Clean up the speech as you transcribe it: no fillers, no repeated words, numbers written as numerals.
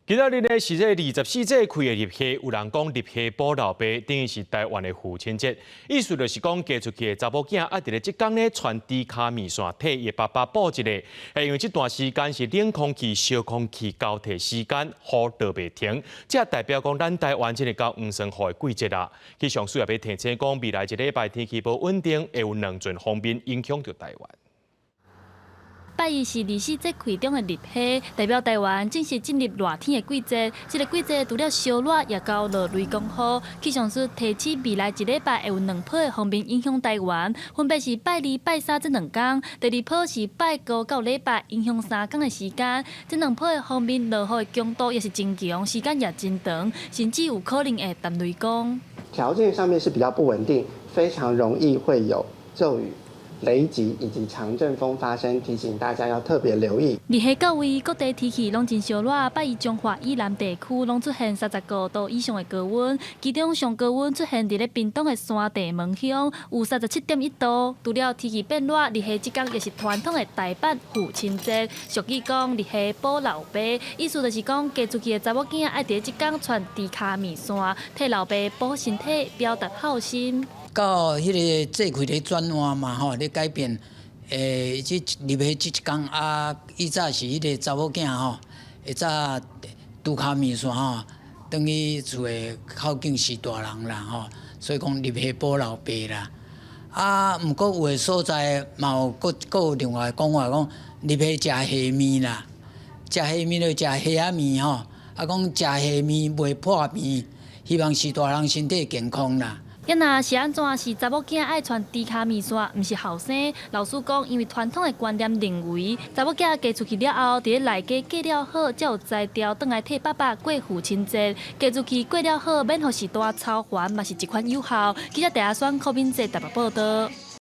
今仔日呢是這24節氣的立夏，有人講立夏補老爸，等於是台灣的父親節。意思就是講，嫁出去的查某囝愛佇咧這工呢傳豬跤麵線，替伊爸爸補一下。因為這段時間是冷空氣、燒空氣交替時間，雨落袂停，這代表講咱台灣進入到黃酸雨的季節啦。氣象署也欲提醒講，未來一禮拜天氣無穩定，會有兩陣鋒面影響著台灣。拜一是24節氣中的立夏，代表台灣正式進入熱天的季節。這个季節除了燒熱，也閣落雷公雨。氣象署提醒未來一禮拜會有兩波的鋒面影響台灣，分別是拜二、拜三這兩工。第二波是拜五到禮拜，影響3工的時間。這兩波的鋒面落雨的強度也是真強，時間也真長，甚至有可能會澹雷公。條件上面是比較不穩定，非常容易會有驟雨、雷擊以及強陣風發生，提醒大家要特別留意。立夏到位，各地天氣攏真燒熱，拜一彰化以南地區攏出現35度以上的高溫，其中上高溫出現佇咧屏東的山地門鄉，有37.1度。除了天氣變熱，立夏這工也是傳統的台版父親節。俗語講立夏補老爸，意思就是講嫁出去的查某囝愛佇這工傳豬跤麵線，替老爸補身體，表達孝心。到彼個節氣咧轉換嘛吼，咧改變，這立夏這一工啊，以早是彼個查某囝吼，會早豬跤麵線吼，轉去厝的孝敬序大人啦吼，所以講立夏補老爸啦。啊，毋過有的所在嘛有閣閣有另外講法講，立夏食蝦麵啦，食蝦麵就食蝦仔麵吼，啊講食蝦麵袂破病，希望序大人身體健康啦。啊若是按怎是查某囝愛傳豬跤麵線，毋是後生。老師講，因為傳統的觀念認為，查某囝嫁出去了後，佇咧內家過了好，才有才調轉來替爸爸過父親節。嫁出去過了好，免予序大操煩，嘛是一款有效。記者鄭阿選、柯敏哲台北報導。